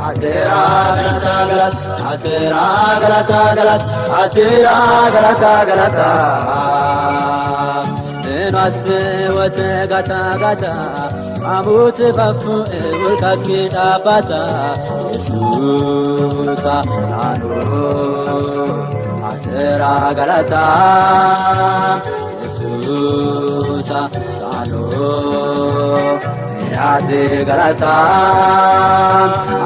Atera galata galata atera galata galata atera galata galata Nwas wote gata gata Amut bafu wulkaki dhaabata Yesuusa naanoo atera galata Yesuusa naanoo Ati galata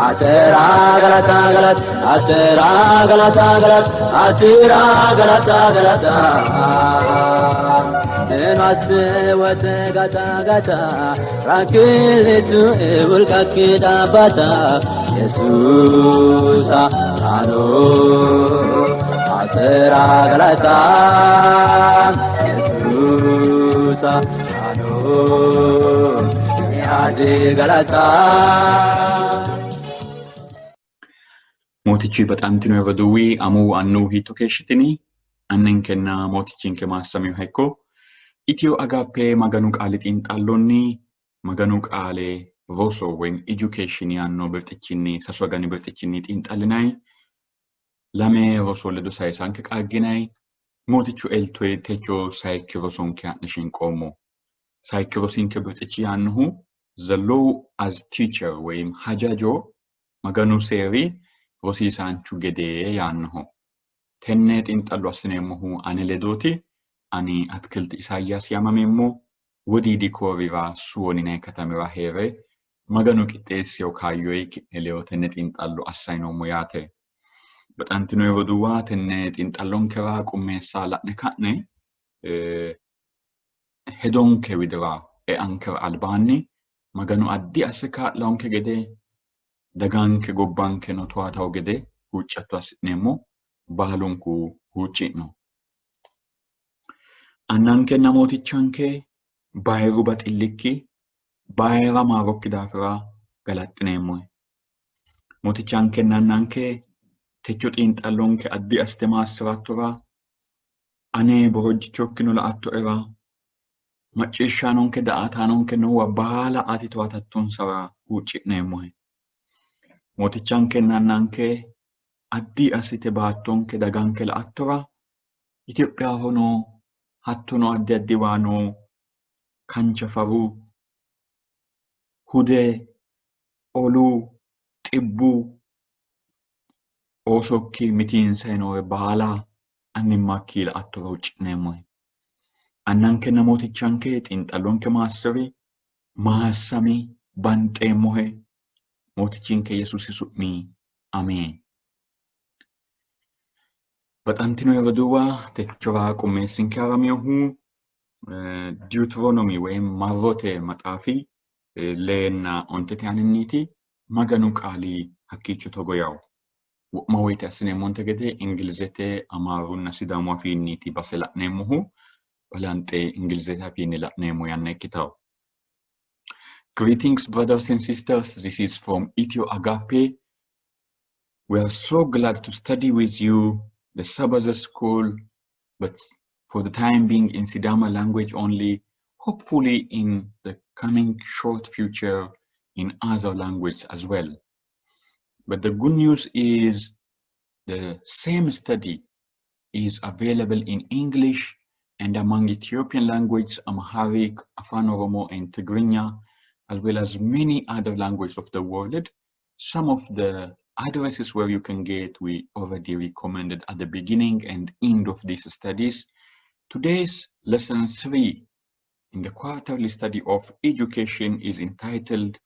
atera galata galata atera galata galata atera galata galata Nwas wote gata gata Rakilitu wulkaki dhaabata Yesuusa naanoo atera galata Yesuusa naanoo Ati galata. Mootichi baxantino roduuwi amuwu annuwu hiitto keeshshitini? Anninkenna mootichinke maassamiha ikko. Itiyo Agape Maganu qaali xiinxallonni Maganu qaale roso woyim education yaanno birxichinni sasu agani birxichinni xiinxallinanni lame roso ledo sayisanke qaagginanni mootichu eltoe techo sayikki rosonke ha'ne shinqoommo. Sayikki rosinke birxichi yaannohu The Law as Teacher woyim hajajo Maganu seeri rosiisaanchu gede yaannoho. Tenne xiinxallo assineemmohu ane ledooti. Ani Atikilti Isaayyaasi yaamameemmo. Wodiidi Koorira Suwon yinanni katamira hee're Maganu qixxeessino kaayyoyi ki'ne ledo tenne xiinxallo assanni noommo yaate. Baxantino roduuwa tenne xiinxallonkera qummeessa la'ne ka'ne hedonke widira eankera albaanni Maganu addi asse kaa'lonke gede daganke gobbankeno towaatawo gede huuccatto assi'neemmo baalunku huucci'no. Annankenna mootichanke bayiru baxillikki bayira maarokki daafira galaxxineemmohe. Mootichankenna annanke techo xiinxallonke addi assite maassi'rattora ane borojjichokkino la''attoera macciishshaanonke daa''ataanonke noowa baala ati towaatattonsara huucci'neemmohe. Mootichankenna annanke addi assite baattonke daganke la''attora Itophiyaho noo hattono addi addiwa noo kanchafaru, hude, olu, xibbu oosokki mitiinsayi noore baala annimmakki la''attora huucci'neemmohe. Annankenna mootichanke xiinxallonke maassi'ri, maassami, banxeemmohe. Mootichinke Yesuusi su'mi ameen. Baxantino roduuwa techora qummeessinke haraminohu Deuteronomy woyim Marrote maxaafi 4 እና 5 aaninniiti. Maganu qaali hakkiicho togo yawo. Wo'ma woyite assineemmonte gede Ingilizete, Amaarunna Sidaamu afiinniiti base la'neemmohu. Balanxe Ingilizete afiinni la'neemmo yanna ikkitawo. Greetings, brothers and sisters. This is from Ethio Agape. We are so glad to study with you the Sabbath school, but for the time being in Sidama language only, hopefully in the coming short future in other language as well. But the good news is the same study is available in English and among Ethiopian languages, Amharic, Afan Oromo, and Tigrinya, as well as many other languages of the world. Some of the addresses where you can get, we already recommended at the beginning and end of these studies. Today's lesson 3 in the quarterly study of education is entitled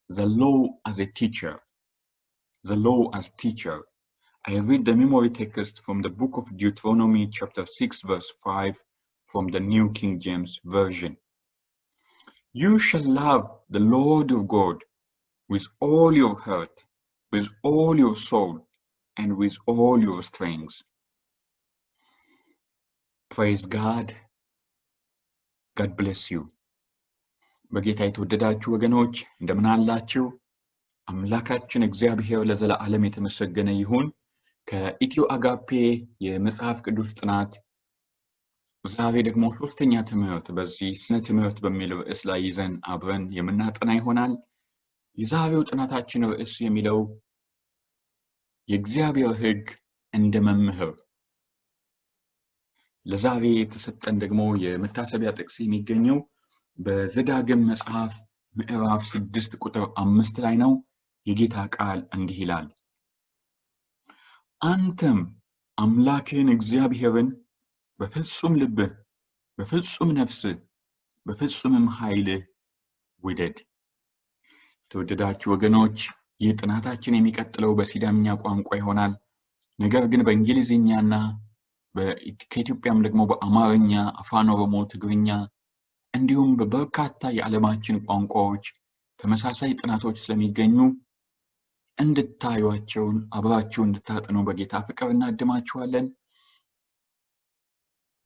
The Law as a Teacher. The Law as Teacher. I read the memory text from the book of Deuteronomy chapter 6 verse 5 from the New King James Version. You shall love the Lord your God with all your heart, with all your soul, and with all your strength. Praise God. God bless you. በጌታ የተወደዳችሁ ወገኖች እንደምን አላችሁ? አምላካችን እግዚአብሔር ለዘላለም የተመሰገነ ይሁን። ከኢትዮ አጋፔ የመጽሐፍ ቅዱስ ጥናት ዛሬ ደግሞ ሶስተኛ ትምህርት በዚህ ስነ ትምህርት በሚል ርዕስ ላይ ይዘን አብረን የምናጠና ይሆናል። የዛሬው ጥናታችን ርዕስ የሚለው የእግዚአብሔር ሕግ እንደ መምህር። ለዛሬ የተሰጠን ደግሞ የመታሰቢያ ጥቅስ የሚገኘው በዘዳግም መጽሐፍ ምዕራፍ 6 ቁጥር 5 ላይ ነው። የጌታ ቃል እንዲህ ይላል፣ አንተም አምላክህን እግዚአብሔርን በፍጹም ልብህ፣ በፍጹም ነፍስህ፣ በፍጹምም ኃይልህ ውደድ። የተወደዳችሁ ወገኖች፣ ይህ ጥናታችን የሚቀጥለው በሲዳምኛ ቋንቋ ይሆናል። ነገር ግን በእንግሊዝኛና ከኢትዮጵያም ደግሞ በአማርኛ፣ አፋን ኦሮሞ፣ ትግርኛ እንዲሁም በበርካታ የዓለማችን ቋንቋዎች ተመሳሳይ ጥናቶች ስለሚገኙ እንድታዩቸውን አብራችሁ እንድታጥኑ በጌታ ፍቅር እናድማችኋለን።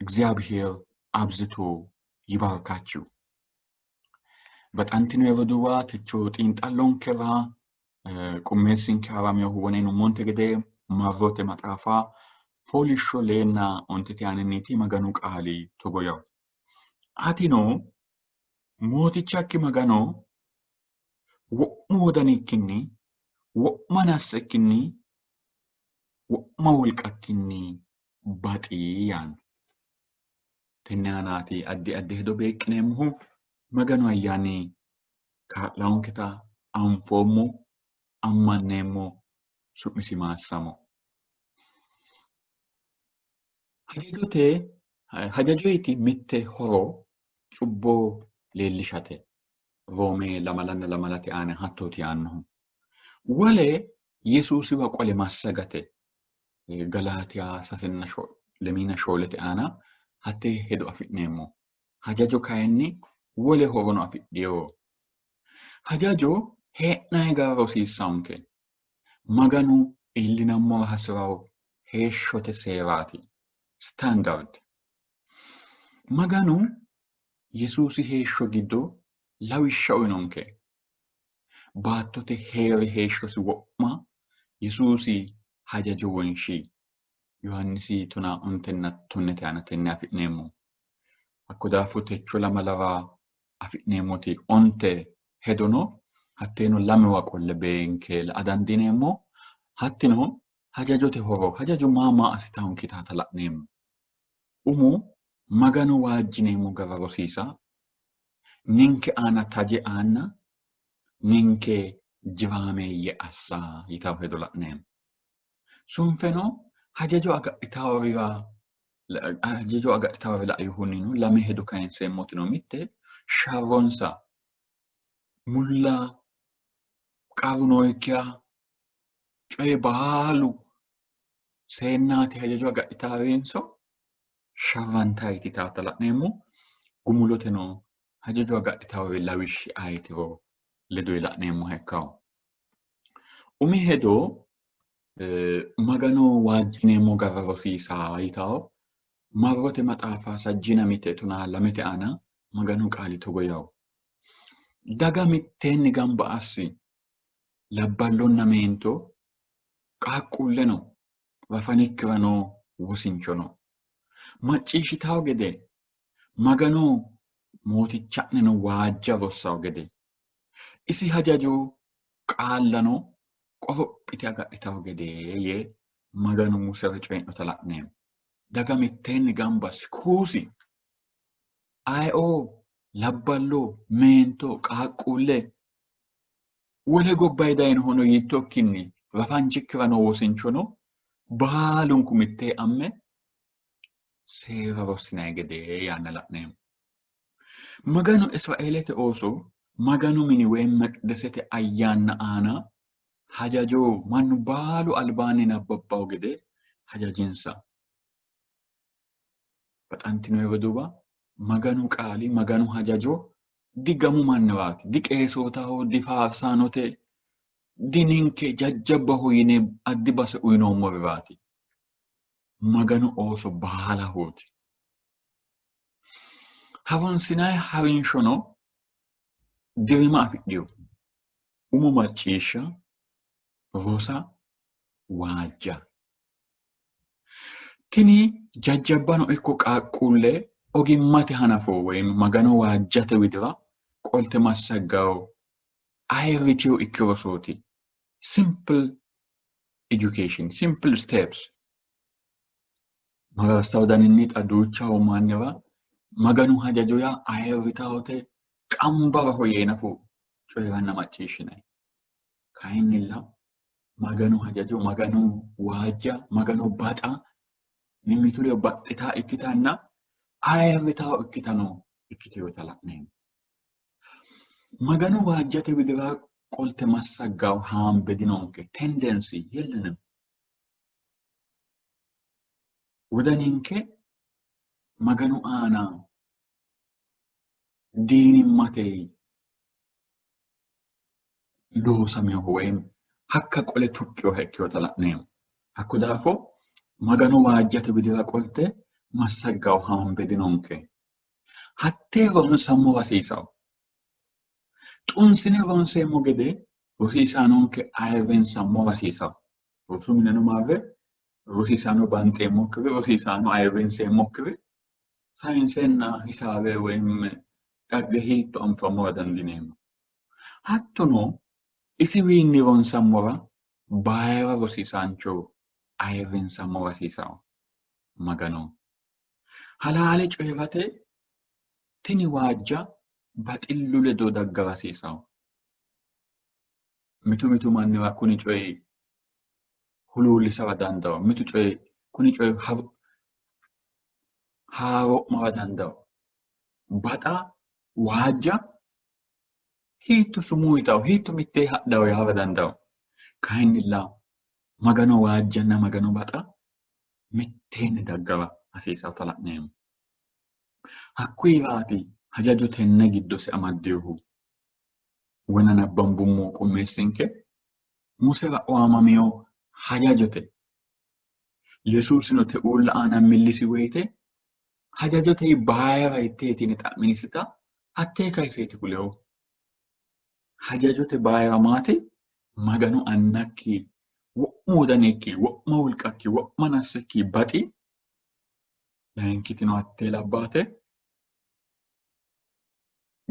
እግዚአብሔር አብዝቶ ይባርካችሁ። Baxantino roduuwa, techo xiinxallonkera qummeessinke haraminohu wonenummonte gede marrote maxaafa fooliishsho 2 5 aaninniiti. Maganu qaali togo yawo: Atino mootichakki Magano wo'mu wodanikkinni, wo'ma nafsekkinni, wo'ma wolqakkinni baxi yaanno. Tenne aanaati addi addi hedo beeqqineemmohu. Maganu ayyaani kaa'lawonketa anfoommo, ammanneemmo. Su'misi maassamo. Hajajote hajajoyti mitte horo cubbo leellishate. Roome 24 aana hattooti yaannohu. Wole Yesuusiwa qole massagate. Galaatiya 3 24 aana hatte hedo afi'neemmo. Hajajo kayinni wole horono afidhino. Hajajo hee'nayi gara rosiissawonke. Maganu iillinammora hasirawo heeshshote seeraati. Standard. Maganu Yesuusi heeshsho giddo lawishsha uyinonke. Baattote hee'ri heeshshosi wo'ma Yesuusi hajajo wonshi. Yohaannisi 11 na 10 aana tenne afi'neemmo. Hakko daafo techo lamalara afi'neemmoti 10 hedono hatteeno lamewa qolle beenke la'a dandiineemmo. Hattino hajajote horo, hajajo maa maa assitawonke yitaata la'neemmo. Umo Magano waajjineemmo gara rosiisa, ninke aana taje aanna ninke jiraameeyye assa yitawo hedo la'neemmo. Sunfeno hajajo agadhitaworira hajajo agadhitawore lainohunnino lame hedo kayinseemmotino, mitte sharronsa mulla qarru nookkiha coye baalu seennaati hajajo agadhitaworinso sharrantayti yitaata la'neemmo. Gumuloteno hajajo agadhitawori lawishshi ayetiro ledo la'neemmoha ikkawo. Umi hedo Magano waajjineemmo gara rosiisa yitawo. Marrote maxaafa 32 aana Maganu qaali togo yawo: Daga mitteenni gamba assi, labballonna meento, qaaqquulleno, rafanikkira noo wosinchono macciishshitawo gede, Magano mooticha'neno waajja rossawo gede, isi hajajo qaallano qorophite agadhitawo gede yee Maganu Musera coyi'nota la'neemmo. Daga mitteenni gamba assi, kuusi ayeoo, labballo, meento, qaaqquulle, wole gobbayi dayinohono yiittokkinni rafanchikkira noo wosinchono baalunku mittee amme seera rossinanni gede yaanna la'neemmo. Maganu Israeelete ooso Maganu mini woyi meqdesete ayyaanna aana hajajo mannu baalu albaanni nabbabbawo gede hajajinsa. Baxantino roduuwa, Maganu qaali, Maganu hajajo digamu manniraati, diqeesootaho, difaarsaanote, dininke jajjabbaho yine addi base uyinoommoriraati. Maganu ooso baalahooti. Harunsinayi harinshono dirima afidhino. Umo macciishsha, rosa, waajja. Tini jajjabbano ikko qaaqquulle ogimmate hanafo woyi Magano waajjate widira qolte massaggawo ayirritiyo ikki rosooti. Simple. education, simple steps. Mararsawo daninni xa duuchaho manniwa Maganu hajajo yaa ayirritawote qambaraho yee nafu coyi'ranna macciishshinanni. Kayinnilla Maganu hajajo, Maganu waajja, Maganu baxa mimmitu ledo baxxitaa ikkitanna ayirritawo ikkitano ikkitinota la'neemmo. Maganu waajjate widira qolte massaggawo haambe dinonke, tendency የለንም። Wodaninke Maganu aana diinimmate loosaminoho woyim hakka qole tuqqinoha ikkinota la'neemmo. Hakko daafo Maganu waajjate widira qolte massaggawo haambe dinonke. Hattee ronsammo hasiisawo. Xunsine ronseemmo gede rosiisaanonke ayirrinsammo hasiisawo. Rosu mineno marre rosiisaano banxeemmokkire, rosiisaano ayirrinseemmokkire sayinsenna hisaabe woyim dhagge hiitto anfammora dandiineemmo. Hattono isiwiinni ronsammora bayira rosiisaancho ayirrinsammo hasiisawo. Magano halaale coyi'rate tini waajja baxillu ledo daggara hasiisawo. Mitu mitu mannira kuni coyi huluullisara dandawo. Mitu coyi kuni coyi haaroo'mara dandawo. Baxa waajja hiitto sumuu yitawo, hiitto mittee hadhawo yaara dandawo. Kayinnilla Magano waajjanna Magano baxa mitteenni daggara hasiisawota la'neemmo. Hakkuyiraati hajajo tenne giddose amaddinohu. Wona nabbambummo qummeessinke Musera owaamamino hajajote. Yesuusino te uulla aana millisi woyite hajajote bayira hitteeti yine xa'minisita hattee kayiseeti kulehu. Hajajote bayira maati? Maganu annakki wo'mu wodanikki, wo'ma wolqakki, wo'ma nassekki baxi. Layinkitino hattee labbaate.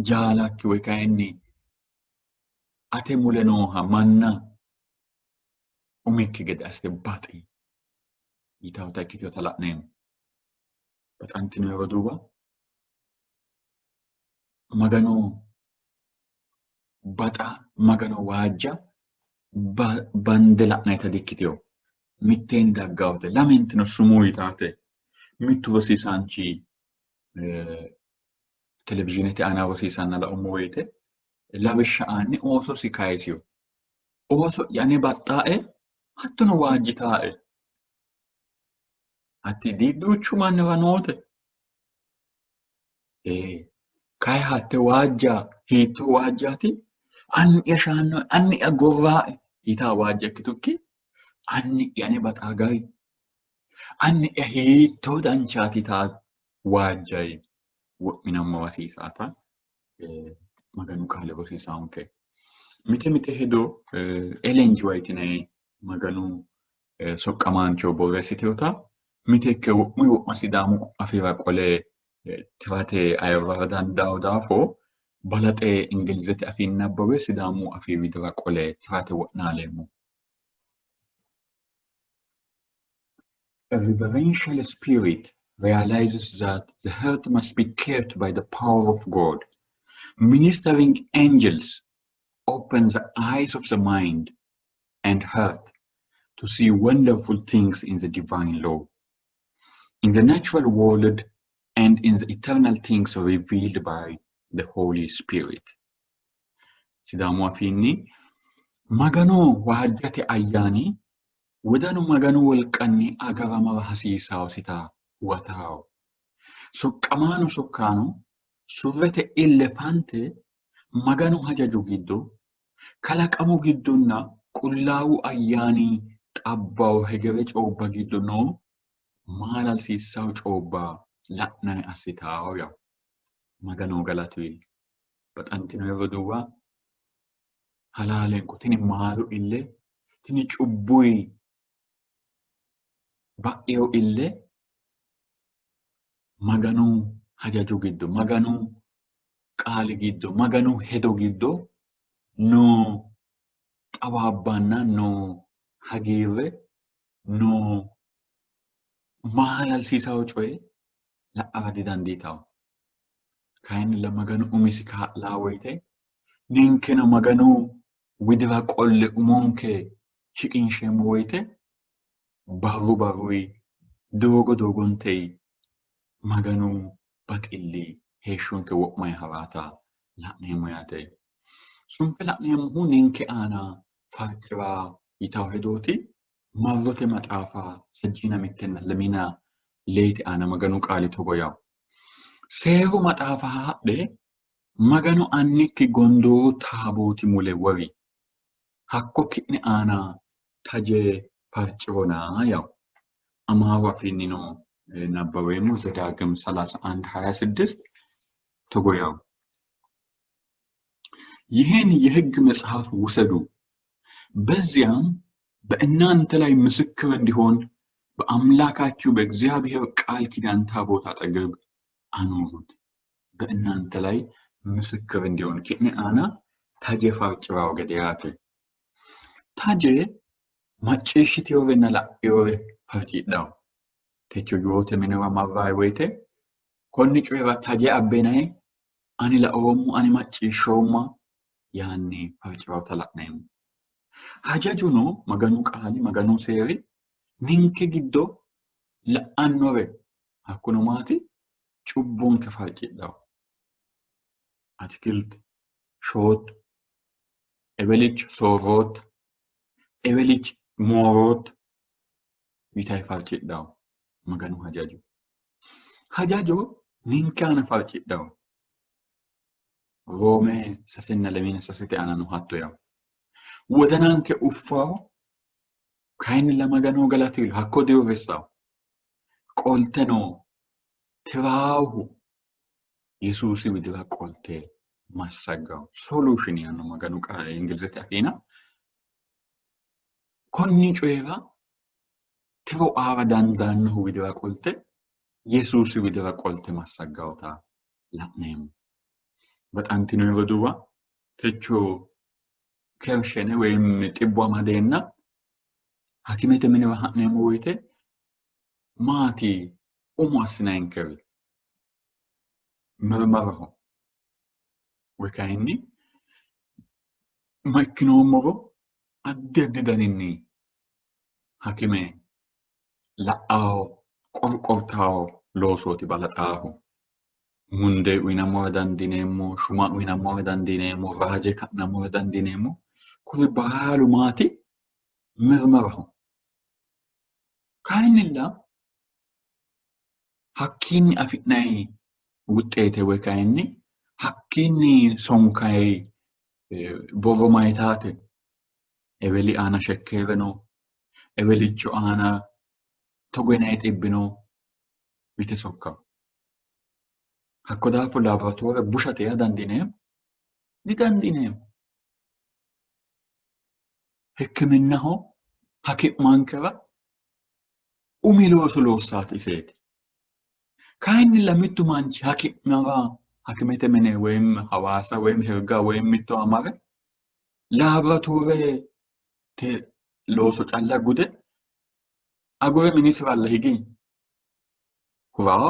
Jaalakki woy kayinni ate mule nooha manna umikki gede assite baxi yitawota ikkitinota la'neemmo. Baxantino roduuwa, Magano baxa, Magano waajja bande la'nayita dikkitino. Mitteenni daggawote, lamentino sumuu yitaate. Mittu rosiisaanchi televizhiinete aana rosiisanna laummo woyite lawishsha aanni oososi kayisino. Ooso'ya ane baxxaae hattono waajjitaae. Hatti duuchu mannira noote. Kayi hatte waajja hiittoo waajjaati? Anni'ya shaannoe, anni'ya gorraae yitaa waajja ikkitukki anni'ya ane baxaa gari, anni'ya hiittoo danchaati yitaa waajjayi wo'minammo hasiisaata Maganu qaali rosiisaanke. Mite mite hedo Ellen G. White yinanni Maganu soqqamaancho borreessitinota miteekke wo'munni wo'ma Sidaamu afiira qole tirate ayirrara dandaanno daafo balaxe Ingilizete afiinni nabbawe Sidaamu afii widira qole tirate wo'naaleemmo. A reverential spirit realizes that the heart must be kept by the power of God. Ministering angels open the eyes of the mind and heart to see wonderful things in the divine law, in the natural world, and in the eternal things revealed by the Holy Spirit. Sidaamu afiinni Magano waajjate ayyaani wodanu Maganu wolqanni agaramara hasiisaosita huwatawo. Soqqamaano sokkaano surrete ille fante Maganu hajajo giddo, kalaqamu giddonna qullaawu ayyaani xabbawo hegere coobba giddo noo maalalsiissawo coobba la'nanni assitawo yawo. Magano galatu. Baxantino roduuwa, halaalenko tini maalu ille, tini cubbuyi ba'ino ille Maganu hajajo giddo, Maganu qaali giddo, Maganu hedo giddo noo xawaabbanna noo hagiirre, noo maalalsiisawo coye la'ara didandiitawo. Kayinnilla Maganu umisi kaa'laa woyite ninkeno Maganu widira qolle umonke shiqinsheemmo woyite barru barruyi doogo doogonteyi Maganu baxilli heeshshonke wo'mayi haraata la'neemmo yaate. Sunfe la'neemmohu ninke aana farci'ra yitawo hedooti. Marrote maxaafa sajjiina mittenna lemina leete aana Maganu qaali togo yawo. Seeru maxaafa haadhe Maganu annikki gondooru taabooti mule wori. Hakko ki'ne aana taje farci'rona yawo. Amaaru afiinnino nabbaweemmo Zedaagim 31:26 togo yawo። ይህን የሕግ መጽሐፍ ውሰዱ፣ በዚያም በእናንተ ላይ ምስክር እንዲሆን በአምላካችሁ በእግዚአብሔር ቃል ኪዳን ታቦት አጠገብ አኑሩት። በእናንተ ላይ ምስክር እንዲሆን ki'ne aana taje farci'rawo gede yaate. Taje macciishshiteyorenna la'eyore farcidhawo. Techo yoote minira marrayi woyite konni coyira taje abbinayi ani laoommo, ani macciishshoomma yaanni farci'rawota la'neemmo. Hajajuno Maganu qaali, Maganu seeri ninke giddo la'annore hakkuno maati? Cubbonke farcidhawo. Atikilte shootto, ewelicho soorrootta, ewelichi moorootta yitayi farcidhawo Maganu hajajo. Hajajo ninke aana farcidhawo. Roome sasenna lemina sasete aanano hatto yawo. Wodananke uffawo, kayinnilla Maganoho galatu hakko diuurrissawo. Qolteno tiraahu Yesuusi widira qolte massaggawo. Solution yaanno Maganu qaale Ingilizete afiina. Konni coyira tiro aara dandaannohu widira qolte Yesuusi widira qolte massaggawota la'neemmo. Baxantino roduuwa, techo kershene woyim xibbu amadeenna hakimete minira ha'neemmo woyite maati umo assinayinkeri? Mirmaraho woy kayinni ma ikkinoommoro addi addi daninni hakime la'aho qorqortaho loosooti balaxaahu. Mundee uyinammora dandiineemmo, shuma uyinammora dandiineemmo, raaje ka'nammora dandiineemmo. Kuri baalu maati? Mirmaraho. Kayinnilla hakkiinni afi'nanni wuxeete woy kayinni hakkiinni sonkayi borro mayitaate? Eweli aana shekkeere no, ewelicho aana togo yinanni xibbi no yite sokka. Hakko daafo laaboratoore bushate yaa dandiineemmo? Didandiineemmo. Hikkiminnaho haki'mankera umi looso loossaati iseeti. Kayinnilla mittu manchi haki'mara hakimete mine woyim Hawaasa woyim Hirga woyim mittowa mare laaboratoorete looso calla gude agure minisiralla higi hurao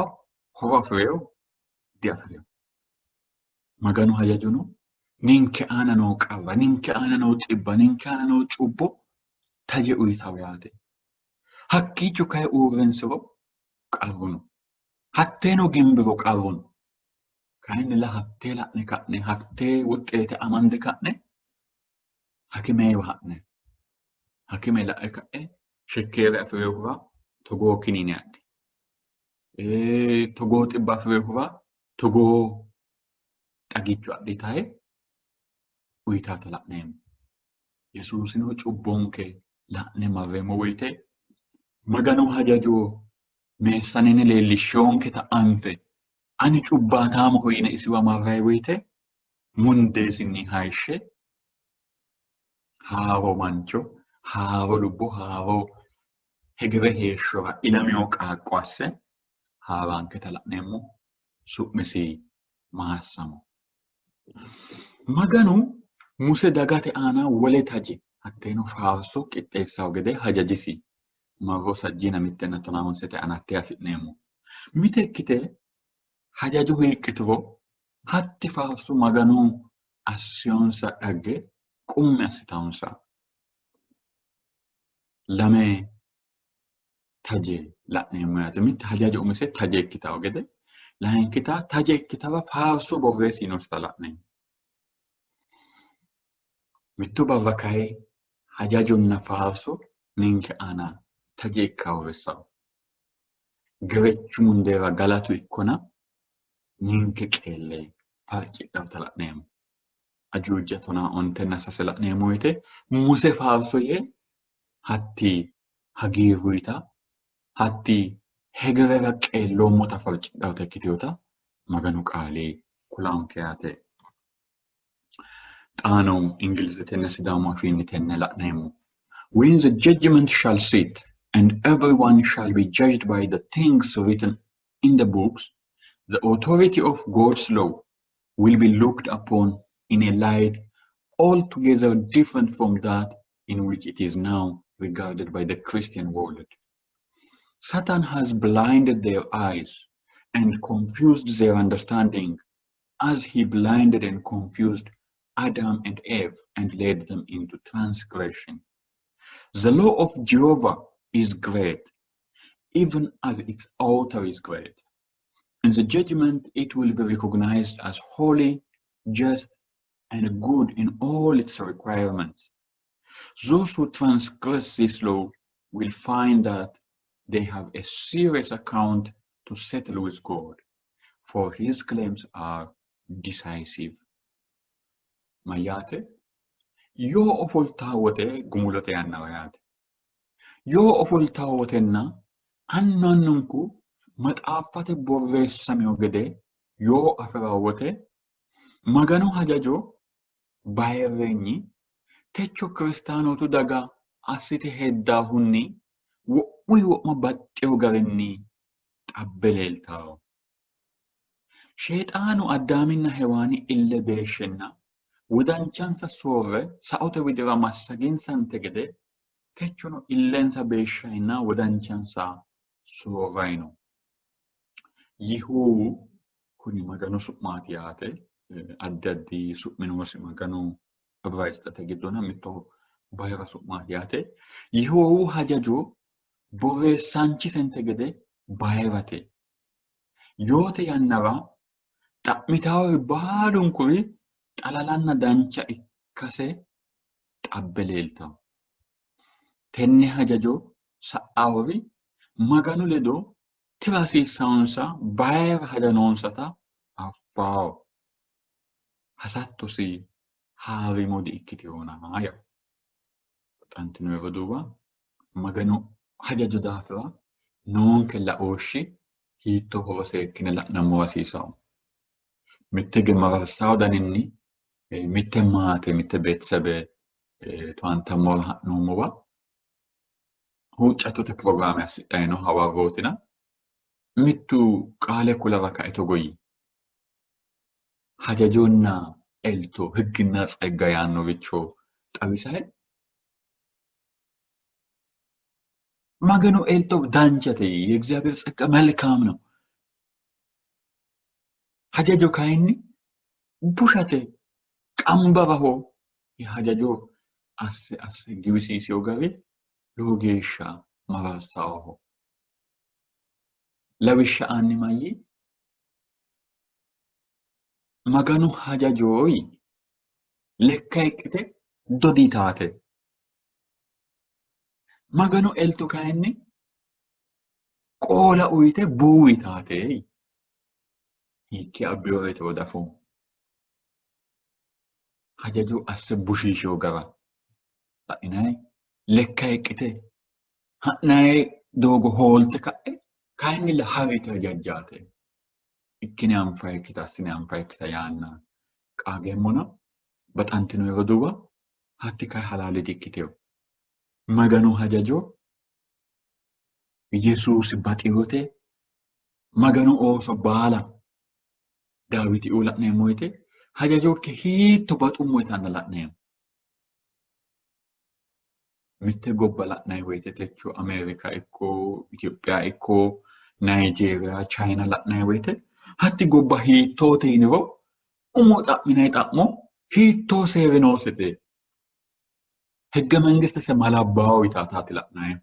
horo afi'reyo diafi'reyo. Maganu hajajono ninke aana noo qarra, ninke aana noo xibba, ninke aana noo cubbo taje uyitawo yaate. Hakkiicho kayi uurrinsiro qarru no. Hatteeno gimbiro qarru no. Kayinnilla hattee la'ne ka'ne, hattee wuxxeete amande ka'ne hakimeewa ha'ne hakime la'e ka'e shekkeere afi'rinohura togoo kiniine adhi, togoo xibba afi'rinohura togoo xagicho adhi tae uyitaata la'neemmo. Yesuusino cubbonke la'ne marreemmo woyite Maganu hajajo meessanene leellishshoonketa anfe ani cubbaataamoho yine isiwa marrayi woyite mundeesinni hayishshe haaro mancho, haaro lubbo, haaro hegere heeshshora ilamino qaaqqo asse haaraanketa la'neemmo. Su'misi maassamo. Maganu Muse dagate aana wole taje Hatteeno faarso qixxeessawo gede hajajisi. Marro sajjiina mittenna tonaa honsete anatte afi'neemmo. Mite ikkite hajajo hiiqqituro hatti faarso Maganu assiyonsa dhagge qummi assitawonsa. Lame taje la'neemmo yaate. Mitte hajajo umise taje ikkitawo gede, layinkita taje ikkitawa faarso borreessinosita la'neemmo. Mitto barra kayi hajajonna faarso ninke aana taje ikka uurrissawo. Gerechu mundeera galatu ikkona ninke qeelle farcidhawota la'neemmo. Ajuuja tonaa ontenna sase la'neemmo woyite Muse faarso yee hatti hagiirruyita hatti hegerera qeelloommota farcidhawota ikkitinota Maganu qaali kulanke yaate. Xaano Ingilizetenna Sidaamu afiinni tenne la'neemmo. When the judgment shall sit and everyone shall be judged by the things written in the books, the authority of God's law will be looked upon in a light altogether different from that in which it is now regarded by the Christian world. Satan has blinded their eyes and confused their understanding as he blinded and confused Adam and Eve and led them into transgression. The law of Jehovah is great, even as its author is great. In the judgment, it will be recognized as holy, just, and good in all its requirements. Those who transgress this law will find that they have a serious account to settle with God, for his claims are decisive. Mayyaate? Yoo ofoltaa wote gumulote yannara yaate. Yoo ofoltaa wotenna annu annunku maxaaffate borreessamino gede yoo afi'ra wote Maganu hajajo bayirreenyi techo kiristaanootu daga assite heddaahunni wo'muyi wo'ma baxxewo garinni xabbe leeltawo. Sheexaanu Addaaminna Hewaani ille beeshshenna wodanchansa soorre saote widira massaginsante gede techono illensa beeshshayinna wodanchansa soorray no. Yihowu kuni Maganu su'maati yaate. Addi addi su'mi noosi Maganu Ibraayisxete giddona mitto bayira su'maati yaate. Yihowu hajajo borreessaanchisente gede bayirate. Yoote yannara xa'mitaawori baalunkuri xalalanna dancha ikkase xabbe leeltawo. Tenne hajajo sa'awori Maganu ledo tira hasiissannonsa bayira haja noonsata affawo. Hasattosi haariimo di''ikkitinona yawo. Baxantino roduuwa, Maganu hajajo daafira noonke laooshshi hiittoohoro seekkine la'nammora hasiisanno. Mitte hige mararsawo daninni mitte maate mitte beetisebe towaantammora ha'noommowa huuccattote pirogiraame assidhanni no hawarrootina mittu qaale kulara kae togo yii. Hajajonna elto higginna tsegga yaannoricho xawisae Maganu elto danchate የእግዚአብሔር ጸጋ መልካም ነው። Hajajo kayinni bushate qambaraho hajajo asse asse giwisiisiyo gari lowo geeshsha mararsaho. Lawishsha aanni mayyi Maganu hajajoyi lekka iqqite dodi yitaate. Maganu elto kayinni qoola uyite buuwi yitaate. Hiikkee abbiyoreetiro diafoommo. Hajajo asse bushiishiyo gara la'inanni lekka iqqite ha'nanni doogo hoolte ka'e kayinnilla hari yite hajajjaate. Ikkine anfayikkita assine anfayikkita yaanna qaageemmona baxantino roduuwa hatti kayi halaale di''ikkitino. Maganu hajajo Yesuusi baxinote Maganu ooso baala Daawitiuu la'neemmo woyite hajajokki hiitto baxummo yitanna la'neemmo. Mitte gobba la'nanni woyte techo Ameerika ikko Itophiya ikko Nayijeeriya, Chayina la'nanni woyte hatti gobba hiittoote yiniro umo xa'minanni xa'mo hiittoo seeri noosete? Hegge mangistese malabbaawo yitaataati la'nannihu.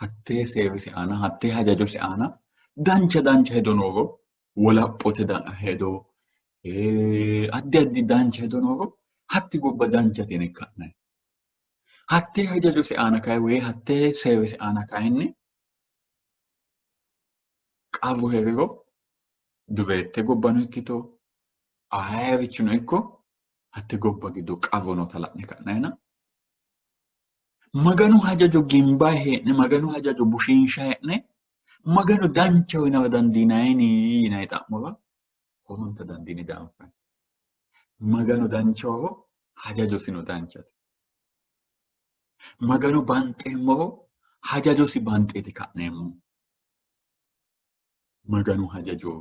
Hattee seerise aana hattee hajajose aana dancha dancha hedo nooro wolaphote hedo addi addi dancha hedo nooro hatti gobba danchate yine ka'nanni. Hattee hajajose aana kayi woyi hattee seerise aana kayinni qarru hee'riro dureette gobbano ikkito ayeerichino ikko hatte gobba giddo qarru noota la'ne ka'nayina Maganu hajajo gimbayi hee'ne Maganu hajajo bushiinshayi hee'ne Maganu danchaho yinara dandiinayini yinayi xa'mora horonta dandiine dianfanni. Maganu danchahoro hajajosino danchate. Maganu banxeemmoro hajajosi banxeeti ka'neemmohu. Maganu hajajo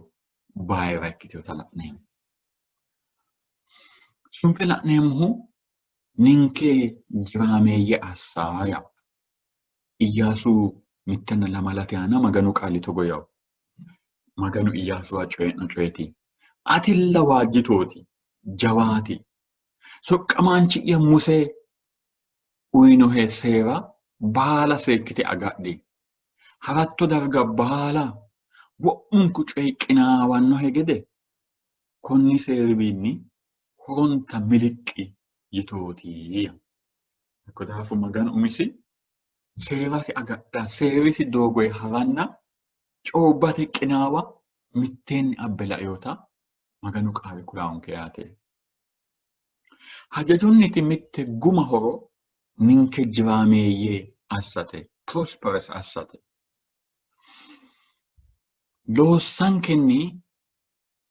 bayira ikkitinota la'neemmo. Sunfe la'neemmohu ninke jiraameeyye assa yaa. Iyyaasu mittenna lamalate aana Maganu qaali togo yawo. Maganu Iyyaasuwa coyi'no coyeti. Atilla waajjitooti, jawaati. Soqqamaanchi'ya Muse uyinohe seera baala seekkite agadhi. Haratto darga baala wo'munku coyi qinaawannohe gede konni seeriwiinni horonta miliqqi yitooti. Hakko daafo Maganu umisi seerasi agadha, seerisi doogoyi haranna coobbate qinaawa mitteenni abbe lainota Maganu qaali kulanke yaate. Hajajunniti mitte guma horo ninke jiraameeyye assate, prosperous assate. Loossankenni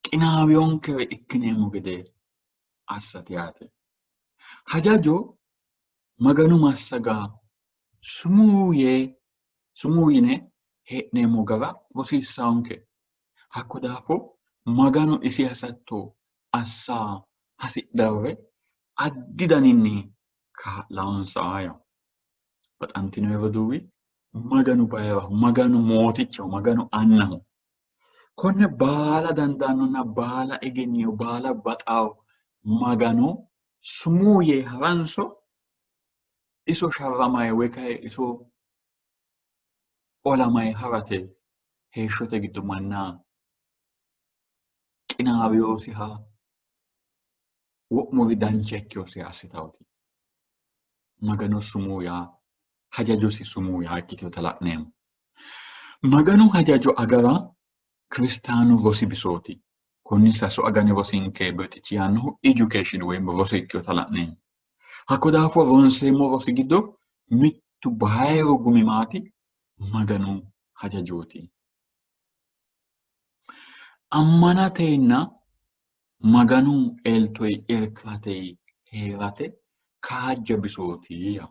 qinaawiyonkere ikkineemmo gede assate yaate. Hajajo Maganu massaga sumuu yee sumuu yine hee'neemmo gara rosiissaanke. Hakko daafo Maganu isi hasatto assa hasidhannore addi daninni kaa'lannonsa yawo. Baxantino roduuwi Maganu bayiraho, Maganu mootichaho, Maganu annaho. Konne baala dandaannonna baala egennino, baala baxawo Magano sumuu yee haranso iso sharramayi woy kayi iso olamayi harate heeshshote giddo manna qinaaweyosiha wo'muri dancha ikkeyosiha assitawoti Magano sumuu yaa hajajosi sumuu yaa ikkitinota la'neemmo. Maganu hajajo agara kiristaanu rosi bisooti. Konni sasu agani rosinke birxichi yaannohu education woyim roso ikkinota la'neemmo. Hakko daafo ronseemmo rosi giddo mittu bayiru gumi maati? Maganu hajajooti. Ammanatenna Maganu eltoyi irkirate hee'rate kaajja bisooti yaa.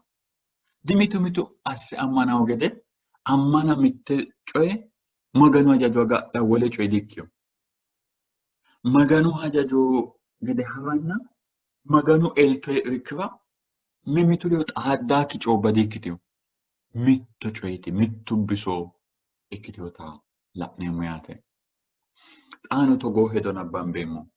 Dimitu mitu asse ammanawo gede ammana mitte coye Maganu hajajo agadha wole coye dikkino. Maganu hajajo gede haranna Maganu elto irkira mimitu ledo xaaddaakki coobba dikkitino. Mitto coyeti, mittu biso ikkitinota la'neemmo yaate. Xaano togoo hedo nabbambeemmo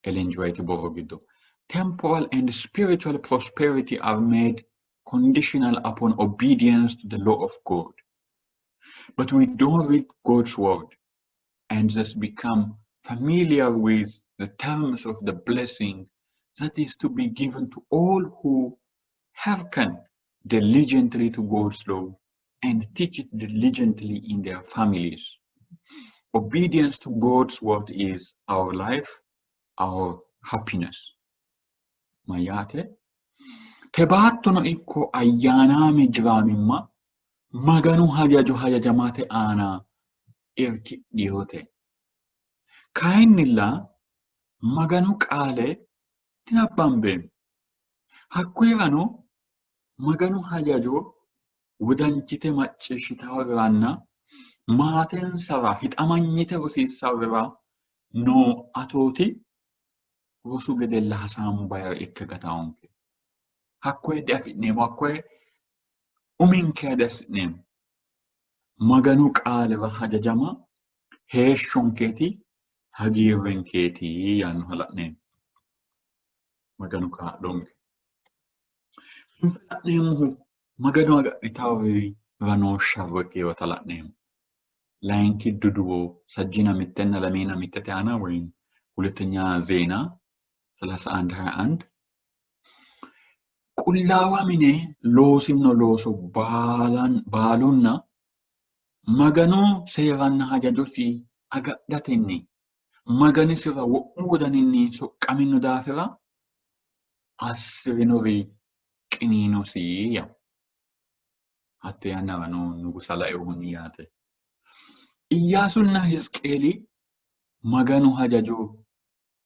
Ellen G. White borro giddo. Temporal and spiritual prosperity are made conditional upon obedience to the law of God. But we don't read God's word and thus become familiar with the terms of the blessing that is to be given to all who hearken diligently to God's law and teach it diligently in their families. Obedience to God's word is our life, our happiness. Mayyaate? Te baattono ikko ayyaanaame jiraamimma Maganu hajajo hajajamate aana irkidhinote. Kayinnilla Maganu qaale dinabbambeemmo. Hakkuyirano Maganu hajajo wodanchite macciishshitaworiranna maatensara hixamanyite rosiissaworiwa noo atooti rosu gedella hasaambayire ikke gatawonke. Hakkoye diafi'neemmo, hakkoye uminke diassi'neemmo. Maganu qaalira hajajama heeshshonkeeti, hagiirrenkeeti yaannoha la'neemmo. Maganu kaa'lonke. La'neemmohu Maganu agadhitawori noo sharro ikkinota la'neemmo. Layinki duduwo sajjina mittenna lamina mittete aana ወይም ሁለተኛ ዜና 31:21 Qullaawa mine loosino looso baalunna Maganu seeranna hajajosi agadhatenni Maganisira wo'mu wodaninni soqqamino daafira assi'rinori qiniinosi yawo. Hatte yannara noo nugusa lainohunni yaate. Iyyaasunna Hizqeeli Maganu hajajo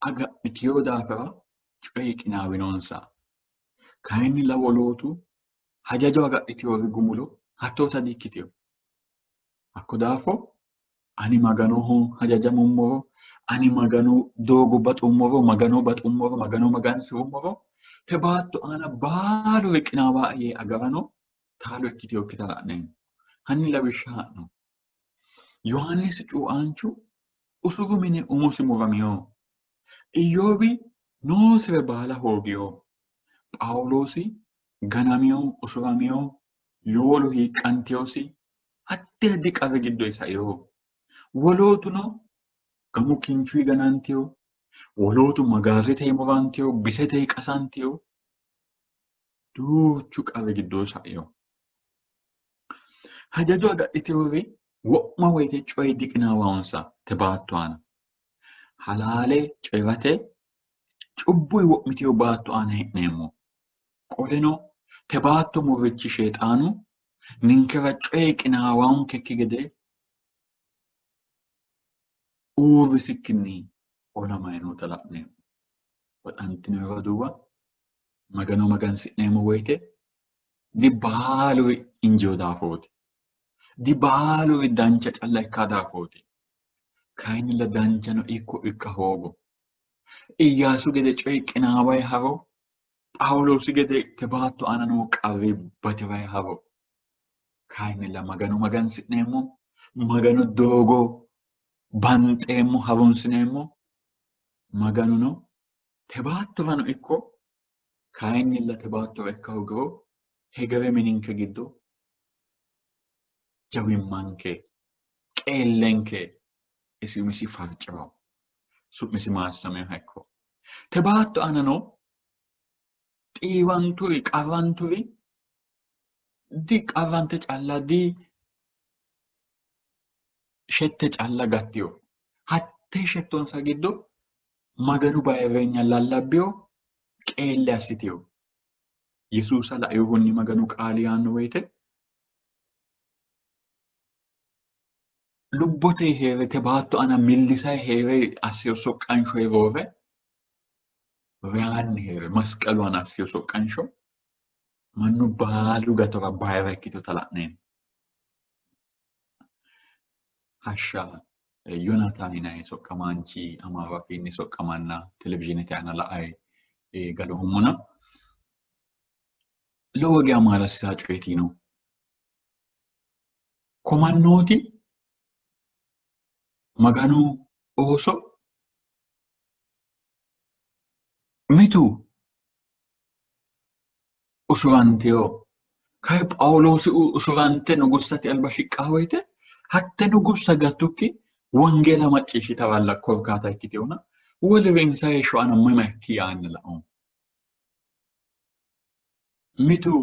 agadhitino daafira coyi qinaawinonsa. Kayinnilla wolootu hajajo agadhitinori gumulo hattoota di''ikkitino. Hakko daafo ani Maganoho hajajamummoro, ani Maganu doogo baxummoro, Magano baxummoro, Magano magansi'rummoro te baatto aana baaluri qinaawaa yee agarano taalo ikkitinokkita la'neemmo. Hanni lawishsha ha'no. Yohaannisi cuuaanchu usuru mine umosi muramino. Iyyoobi noosire baala hoogino. Phaawuloosi ganamino, usuramino, yowolo hiiqqantinosi, addi addi qarri giddo saino. Wolootuno gamu kinchuyi ganantino, wolootu magaazete murantino, bisete qasantino, duuchu qarri giddo saino. Hajajo agadhitinori wo'ma woyite coyi diqinaawawonsa te baatto aana. Halaale coyi'rate cubbuyi wo'mitino baatto aana hee'neemmo. Qoleno te baatto murrichi Sheexaanu ninkera coyi qinaawankekki gede uurrisikkinni olamayi noota la'neemmo. Baxantino roduuwa, Magano magansi'neemmo woyite dibaaluri injiyo daafooti. Dibaaluri dancha calla ikka daafooti. Kayinnilla danchano ikko ikka hoogo. Iyyaasu gede coyi qinaawayi haro, Phaawuloosi gede te baatto aana noo qarri bati'rayi haro. Kayinnilla Magano magansi'neemmo, Maganu doogo banxeemmo, harunsineemmo. Maganuno te baattorano ikko kayinnilla te baattora ikka hoogiro hegere mininke giddo jawimmanke qeellenke isi umisi farci'ro. Su'misi maassaminoha ikko. Te baatto aanano xiiwanturi qarranturi di qarrante calla di shette calla gattiyo. Hatte shettonsa giddo Maganu bayirreenya lallabbiyo qeelle assitiyo. Yesuusa lainohunni Maganu qaali yaanno woyite lubbote hee're te baatto aana millisayi hee're assiyo soqqansho roore reyaanni hee're masqalu aana assiyo soqqansho mannu baalu gatora bayira ikkitinota la'neemmo. Hashsha Yonatan yinanni soqqamaanchi Amaaru afiinni soqqamanna televizhiinete aana la''ayi galoommona lowo geya maala'lisaa coyeeti yiino. Ko mannooti Maganu ooso mitu usuranteyo kayi Phaawuloosi usurante nugussate alba shiqqaa woyite hatte nugussa gattukki wongeela macciishshitawalla korkaata ikkitewona woliri insa heeshsho aana mama ikki yaanni laoommo. Mitu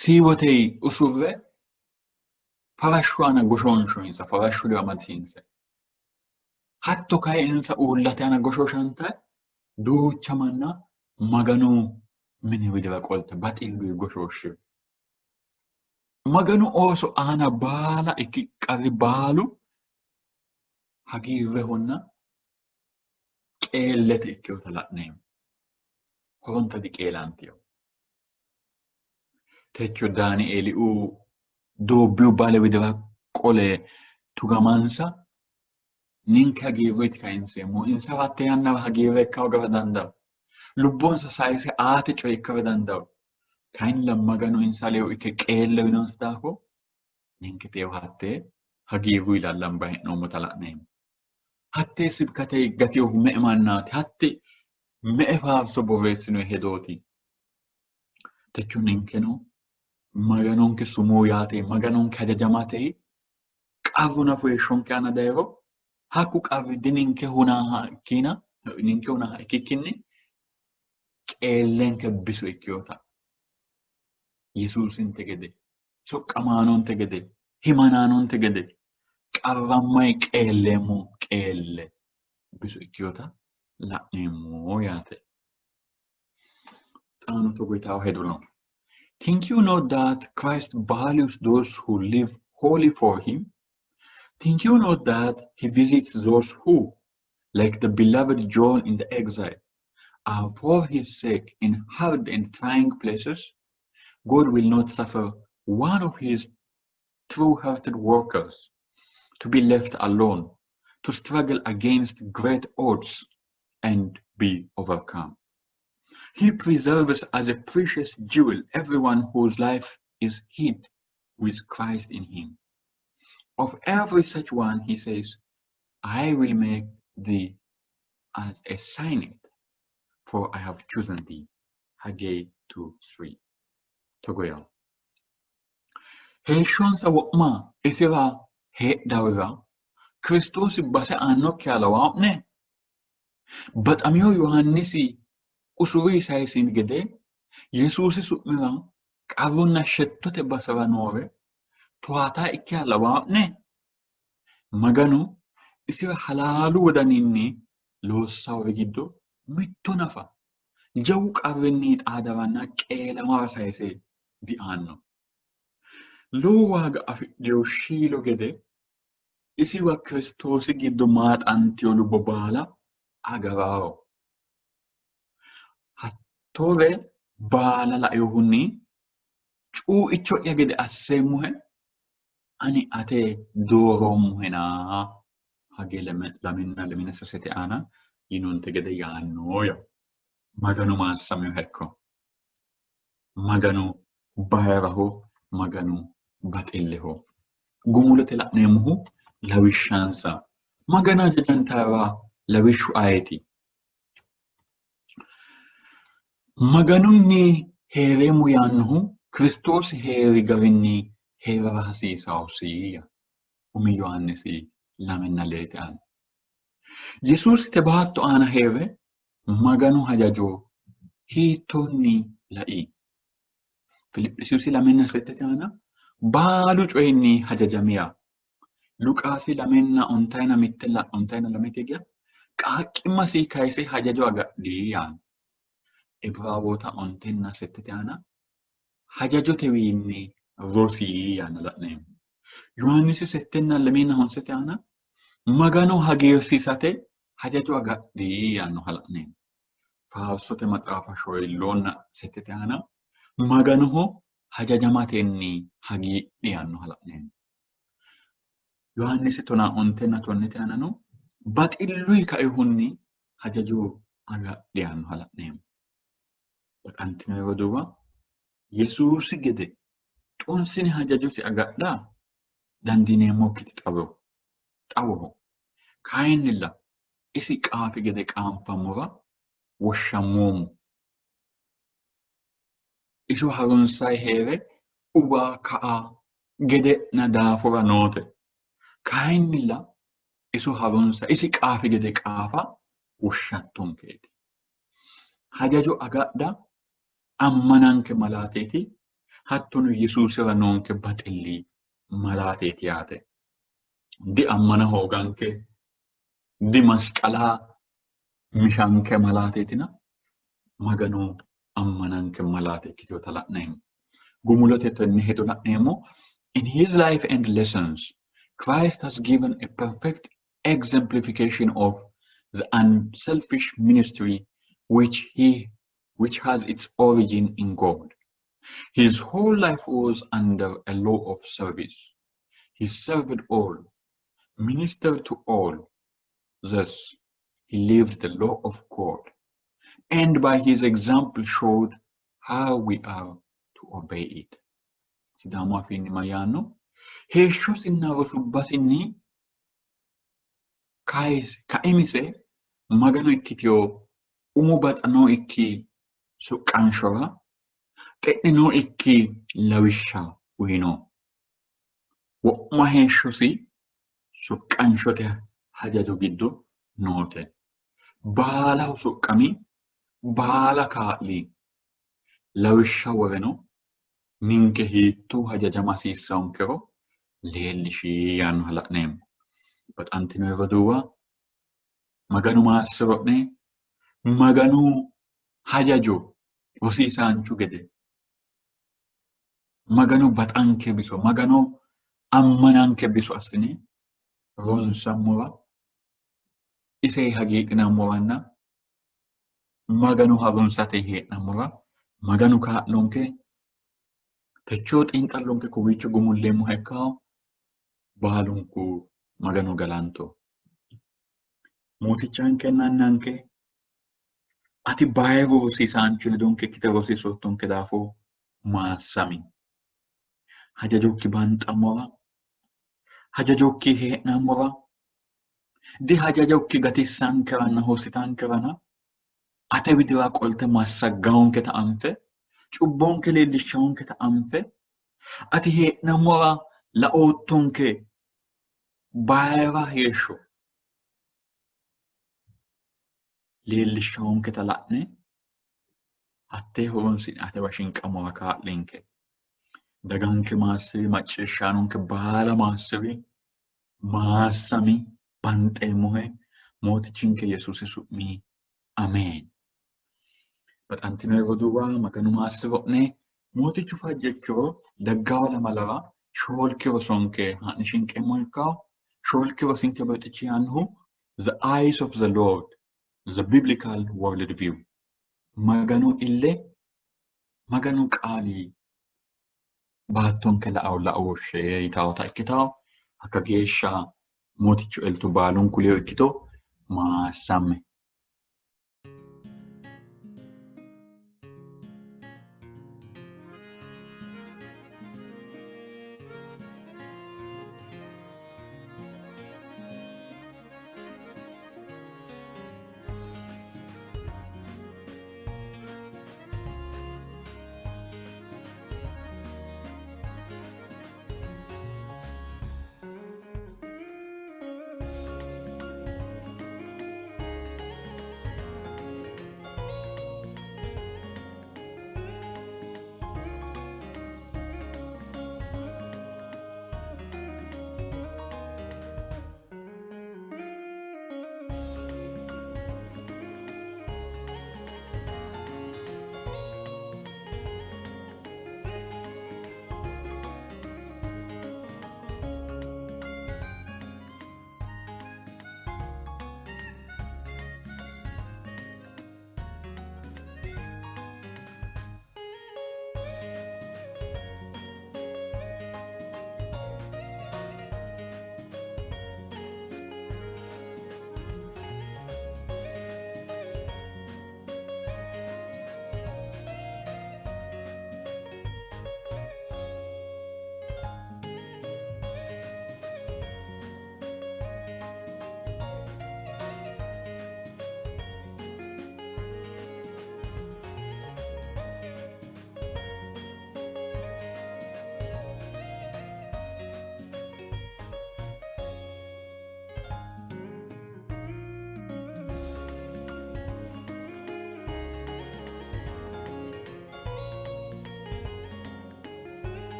siiwote usurre farashshu aana goshoonshoyinsa, farashshu ledo amadisiinse. Hatto kayi insa uullate aana goshooshanta duucha manna Maganu mini widira qolte baxilluyi goshooshshino. Maganu ooso aana baala ikki qarri baalu hagiirrehonna qeellete ikkinota la'neemmo. Horonta diqeelantino. Techo Daanieeliuu doobbiyu bale widira qole tugamansa ninke hagiirruyti kayinseemmo. Insa hatte yannara hagiirre ikka hoogara dandaanno. Lubbonsa sayise aate coye ikkara dandawo. Kayinnilla Maganu insa ledo ikke qeelle uyinonsa daafo ninke teewo hattee hagiirru ilallambayi hee'noommota la'neemmo. Hattee sibkate gatinohu me''e mannaati? Hatte me''e faarso borreessinoyi hedooti? Techo ninkeno Maganonke sumuu yaate, Maganonke hajajamate qarru nafu heeshshonke aana dayiro hakku qarri dininke hunaaha ikkina ninke hunaaha ikkikkinni qeellenke biso ikkinota Yesuusinte gede soqqamaanonte gede himanaanonte gede qarrammayi qeelleemmo qeelle biso ikkinota la'neemmo yaate. Xaano togo yitawo hedo no. Think you not that Christ values those who live wholly for him? Think you not that he visits those who, like the beloved John in the exile, are for his sake in hard and trying places? God will not suffer one of his true-hearted workers to be left alone, to struggle against great odds and be overcome. He preserves as a precious jewel everyone whose life is hid with Christ in him. Of every such one, he says, I will make thee as a signet, for I have chosen thee. Haggai 2:3. Togo yawo. Heeshshonsa wo'ma isira heedhawira Kiristoosi base aannokkiha lawaa'ne? Baxamino Yohaannisi usurri sayisini gede Yesuusi su'mira qarrunna shettote basera noore towaata ikkiha lawaa'ne? Maganu isira halaalu wodaninni loossawori giddo mitto nafa jawu qarrinni xaadaranna qeelamara sayise diaanno. Lowo waaga afidhino shiilo gede isiwa Kiristoosi giddo maaxantino lubbo baala agarawo. Hattoore baala lainohunni cuuicho'ya gede asseemmohe, ani ate dooroommohena Hage 2 lemina sasete aana yinonte gede yaanno ya. Maganu maassaminoha ikko. Maganu bayiraho, Maganu baxilleho. Gumulote la'neemmohu lawishshansa. Magano hajajantawa lawishshu ayeeti? Maganunni hee'reemmo yaannohu Kiristoosi hee'ri garinni hee'rara hasiisawosi. Umi Yohaannisi 2 lee aana. Yesuusi te baatto aana hee're Maganu hajajo hiittoonni lai? Filiphisiyusi 2 8 aana baalu coyinni hajajamiya. Luqaasi 2 ontayina 1 ontayina 2 geya qaaqqimmasi kayise hajajo agadhi yaanno. Ibiraawoota 9 8 aana hajajotewiinni rosi yaanna la'neemmo. Yohaannisi 6 lemina 9 aana Magano hagiirsiisate hajajo agadhi yaannoha la'neemmo. Faarsote maxaafa 4 8 aana Maganoho hajajamatenni hagiidhi yaannoha la'neemmo. Yohaannisi 19 10 aanano baxilluyi kaihunni hajajo agadhi yaannoha la'neemmo. Baxantino roduuwa, Yesuusi gede xunsine hajajosi agadha dandiineemmokkiti xawoho. Kayinnilla isi qaafi gede qaanfammora woshshammoommo. Iso harunsayi hee're uwa ka'a gede'na daafura noote. Kayinnilla iso harunsa isi qaafi gede qaafa woshshattonkeeti. Hajajo agadha ammananke malaateeti, hattono Yesuusira noonke baxilli malaateeti yaate. Di ammana hooganke, di masqala mishanke malaateetina Maganu ammananke malaate ikkitinota la'neemmo. Gumulote tenne hedo la'neemmo. In his life and lessons, Christ has given a perfect exemplification of the unselfish ministry which has its origin in God. His whole life was under a law of service. He served all, ministered to all. Thus, he lived the law of God. and by his example showed how we are to obey it. Sidaamu afiinni mayyaanno? Heeshshosinna rosubbasinni kaimise Magano ikkitino umo baxa nookki soqqanshora xe'ne nookki lawishsha uyino. Wo'ma heeshshosi soqqanshote hajajo giddo noote. Baalaho soqqami, baala kaa'li, lawishsha woreno ninke hiittoo hajajama hasiissankero leellishi yaannoha la'neemmo. Baxantino roduuwa, Maganu maassiro'ne, Maganu hajajo rosiisaanchu gede, Maganu baxanke biso, Maganu ammananke biso assine ronsammora, ise hagiidhinammoranna Maganu harunsate hee'nammora Maganu kaa'lonke. Techoo xiinxallonke kowiicho gumulleemmoha ikkawo. Baalunku Maganu galanto. Mootichankenna Annanke, ati bayiru rosiisaanchu ledonke ikkite rosiisoottonke daafo maassami. Hajajokki banxammora, hajajokki hee'nammora, dihajajokki gatissankeranna hursitankerana ate widira qolte massaggawonketa anfe, cubbonke leellishshawonketa anfe, ati hee'nammora laoottonke bayira heeshsho leellishshawonketa la'ne hattee horonsi'ne atewa shinqammora kaa'linke. Daganke maassi'ri, macciishshaanonke baala maassi'ri, maassami, banxeemmohe Mootichinke Yesuusi su'mi ameen. Baxantino roduuwa, Maganu maassi'ro'ne. Mootichu fajjo ikkiro daggawa lamalara shoolki rosonke haa'ne shinqeemmo ikkawo. Shoolki rosinke birxichi yaannohu The Eyes of the Lord, The Biblical World View. Maganu ille, Maganu qaali baattonke la'awo laooshshe yitawota ikkitawo. Hakka geeshsha Mootichu elto baalunku ledo ikkito. Maassamme.